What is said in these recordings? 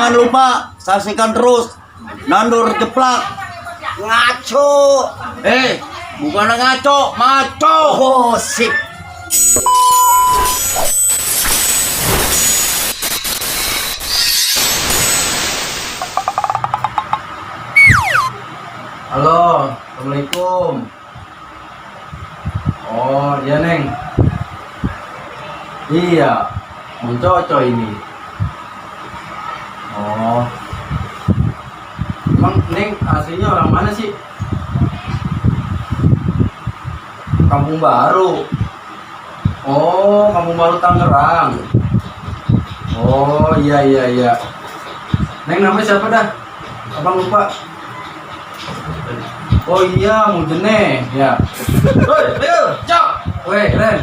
Jangan lupa saksikan terus Nandur Jeplak. Ngaco. Bukan ngaco, maco. Oh, sip. Halo, assalamualaikum. Oh iya Neng. Iya, mau cocok ini. Oh, emang Neng aslinya orang mana sih? Kampung Baru. Oh, Kampung Baru Tangerang. Oh iya. Neng namanya siapa dah? Abang lupa. Oh iya, mau jene ya. Woi, ayo, cok. Weh, Ren.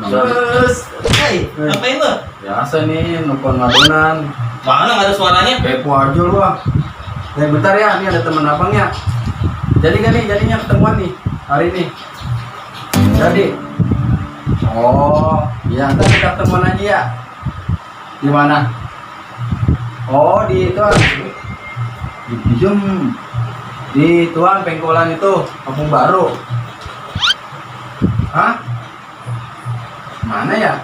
Terus, ngapain lo? Biasa nih, nelfon adonan. Mana nggak ada suaranya? Kepo aja lu ah. Bentar ya, ini ada teman abang ya. Jadi kan nih, jadinya ketemuan nih hari ini. Jadi. Oh, iya, ntar kita ketemuan aja ya. Di mana? Oh, di itu. Di Tuan Pengkolan itu, Kampung Baru. Hah? Mana ya?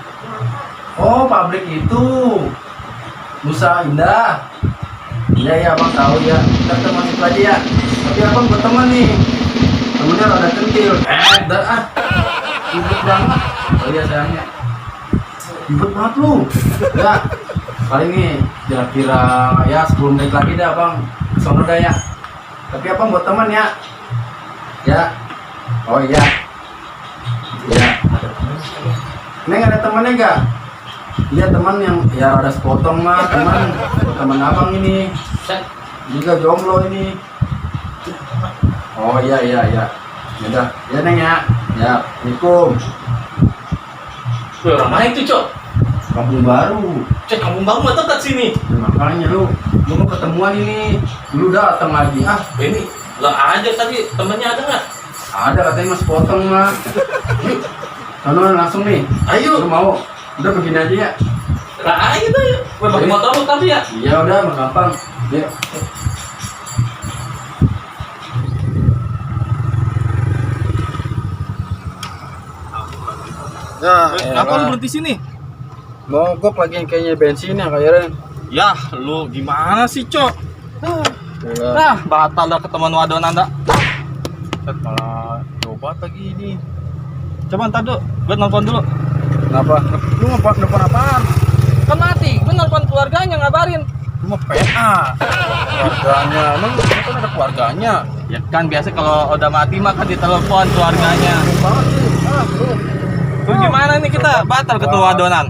Oh, pabrik itu. Nusa Indah. Iya, abang tahu ya. Kita ketemu situ aja ya. Tapi abang berteman nih. Temennya rada centil. Dah ah. Ribet banget. Oh iya sayangnya. Ribet banget lu. Ya. Paling nih kira-kira ya 10 menit lagi dah abang. Kesono dah ya. Tapi abang buat teman ya. Ya. Oh iya. Ya. Neng ada temannya enggak? Iya teman yang ya ada sepotong mah teman abang ini. Juga jomblo ini. Oh iya. Yaudah. Ya Neng ya. Ya. Assalamualaikum. Orang mana itu, cok? Kampung Baru. Cek kampung baru mah dekat sini. Ya, makanya lu mau ketemuan ini. Lu datang lagi ah. Ini lah aja tadi temennya ada nggak? Ada katanya mas potong mah. Yuk. Sono langsung nih. Ayo. Lu mau? Udah begini aja ya. Lah ayo tuh. Gue pakai motor lu tapi ya. Iya udah mah gampang. Yuk. Ya, Apa lu berhenti sini? Mogok lagi kayaknya bensin ya kayaknya. Ya, lu gimana sih, cok? Ya. Batal dah ketemuan wadonan dah. malah coba lagi ini. Coba ntar dulu, gue nelfon dulu. Kenapa? Lu nelfon apaan? Kan mati, gue nelfon keluarganya ngabarin. Lu mau PA. Keluarganya, emang lu kan ada keluarganya. Ya kan biasa kalau udah mati mah kan ditelepon keluarganya. Banget sih. Lu gimana nih kita batal ketemu wadonan?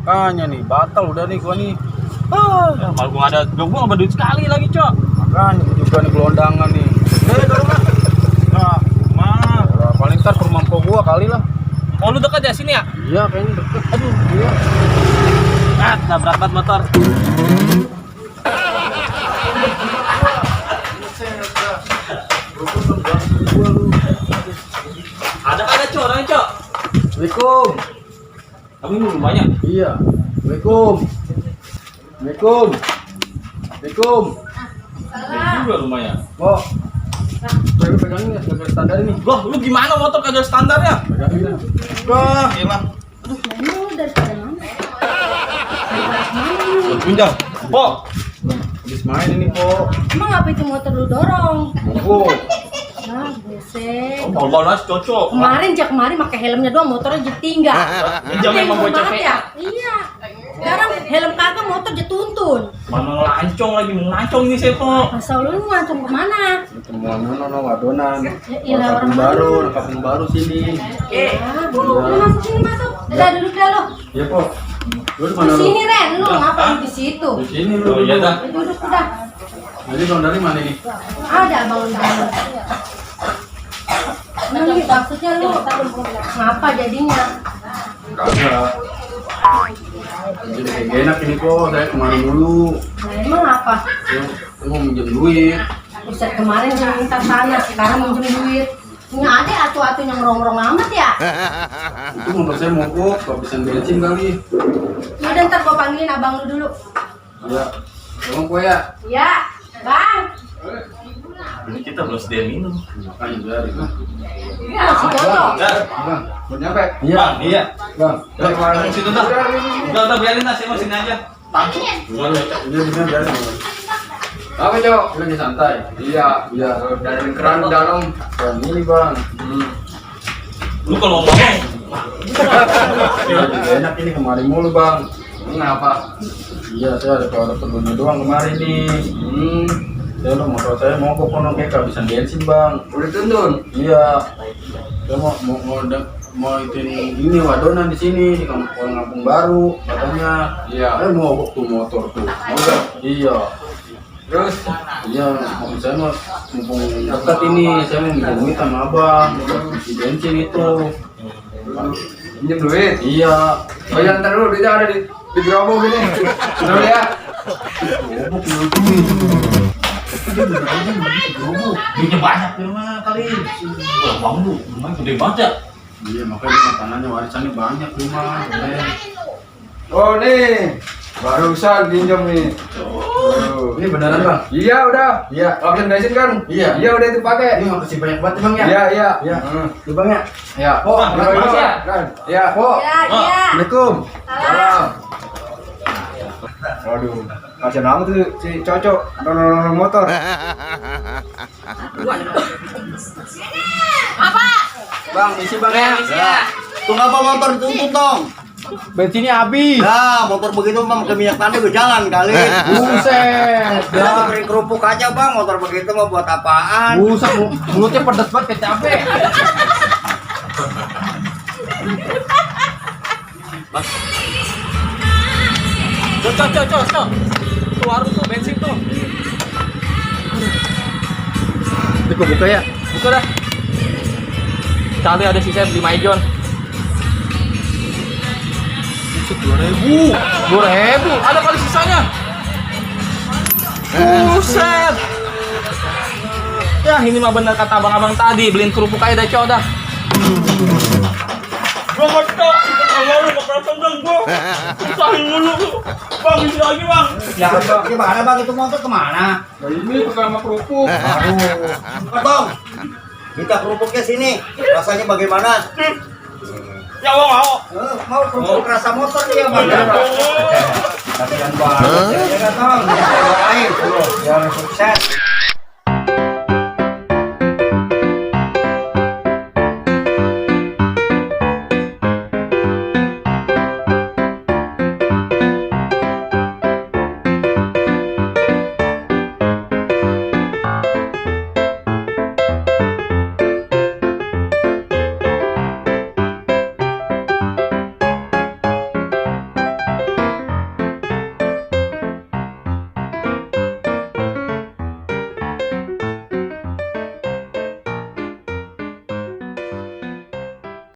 Makanya nih, batal udah nih gua nih. Ya, malah gue nggak ada duit sekali lagi, cok. Makanya gua juga nih gelondangan nih. Nah, mah. Ya, paling ntar ke rumah mpok gua kali lah. Oh, lu dekat ya sini ya? Iya, kayaknya deket. Aduh, iya. Nabrak banget motor. Ada cok, orangnya cok. Assalamualaikum. Kamu ini banyak. Iya. Assalamualaikum. Ini juga lumayan. Oh. Pegangin ya, sebagai standar ini. Loh, lu gimana motor kagak standarnya? Pegangin. Wah, elah. Lu dari mana? Tunjang. Po. Habis main ini kok. Emang apa itu motor lu dorong? Mogok. Nah, buset. Bal-bal nasi cocok. Kemarin pakai helmnya doang, motornya jadi tinggal. Jam emang bocah Banget ya? Iya. Sekarang helm kagak, motor jadi tuntun. Mana ngelancong lagi, mau ngelancong nih Sepo. Masa lu ngancam kemana? Ketemuan mana wadonan. Ya, ilah, Kampung orang Baru, mana? Kampung Baru sini. Lu masuk sini masuk. Udah duduk dah lu. Iya, Pok. Lu di Di mana lu? sini Ren, lu ngapain di situ? Di sini lu. Oh iya dah. Duduk udah. Jadi bang dari mana nih? Ada bangun bangun. Nah, ini maksudnya lu ngapa jadinya? Kagak. Jadi kayak gak enak ini kok, saya kemarin dulu. Nah, emang apa? Saya mau minjem duit. Buset, kemarin saya minta sana, sekarang minjem duit. Punya adek atu-atu yang ngerong-ngerong amat ya? Itu motor saya mogok, kehabisan bensin kali. Ya udah ntar gua panggilin abang lu dulu. Ya, Emang kue ya? Iya, Bang. Ini kita belum sedia minum. Makanya biarin lah. Iya, langsung cocok. Bang, udah nyampe? Iya, iya. Bang, Udah, langsung situ dah. Udah biarin lah, saya mau sini aja. Udah biarin. Apa cok? Lagi santai. Iya. Dari keran dalam. Dan ini bang. Lu kalau ngomong, Ya, juga enak ini kemarin mulu bang. Kenapa? Iya, saya ada perlunya doang kemarin nih. Saya udah motor saya mau ke Pondok kehabisan bensin bang. Udah tundun? Iya. Saya mau itu ini wadonan di sini di kampung baru katanya. Iya. Saya mau tuh motor tuh. Mau gak? Iya. Terus? Iya, maksud saya mau mumpung dekat ini, saya mau minta duit sama abang di bensin itu. Pinjam duit? Iya. Oh ya, ntar dulu duitnya ada di gerobak gini. Dulu ya. duitnya banyak ya mah kali. Wah, bang lu, rumah gede banget ya. Iya, makanya makanannya warisannya banyak rumah. Oh nih, barusan pinjam nih. Ini beneran bang? Iya udah. Iya. Option bensin kan? Iya. Iya udah itu pakai. Ini makasih banyak banget bang ya. Iya iya. Iya. Tuh bang ya. Iya. Oh, makasih ya. Iya. Oh. Iya, iya. Assalamualaikum. Salam. Waduh, kasihan amat tuh si cocok dorong motor. Apa? Bang, isi bang ya. Ya. Tunggu apa motor dituntut dong? Bensinnya habis. Ya, motor begitu mah pakai minyak tanah udah jalan kali. Buset. Ya, beri kerupuk aja bang, motor begitu mah buat apaan? Buset, mulutnya pedas banget kayak capek. Cok. Tuh warung tuh, bensin tuh. Ini kok buka ya? Buka dah. Cari ada sisa beli Maijon. 2.000. Ada kali sisanya. Buset. Ya ini mah bener kata abang-abang tadi, beliin kerupuk aja dah, Cok dah. Gua ngocok, kalau lu keperasaan dong gua. Usahin dulu. Bang, isi lagi, Bang. Ya, gimana bang itu motor kemana? Nah, ini pertama kerupuk. Aduh, bang, kita kerupuknya sini. Rasanya bagaimana? Ya mau. Mau kerupuk rasa motor nih ya bang. Kasihan banget. Ya kan bang, kita doain, biar sukses.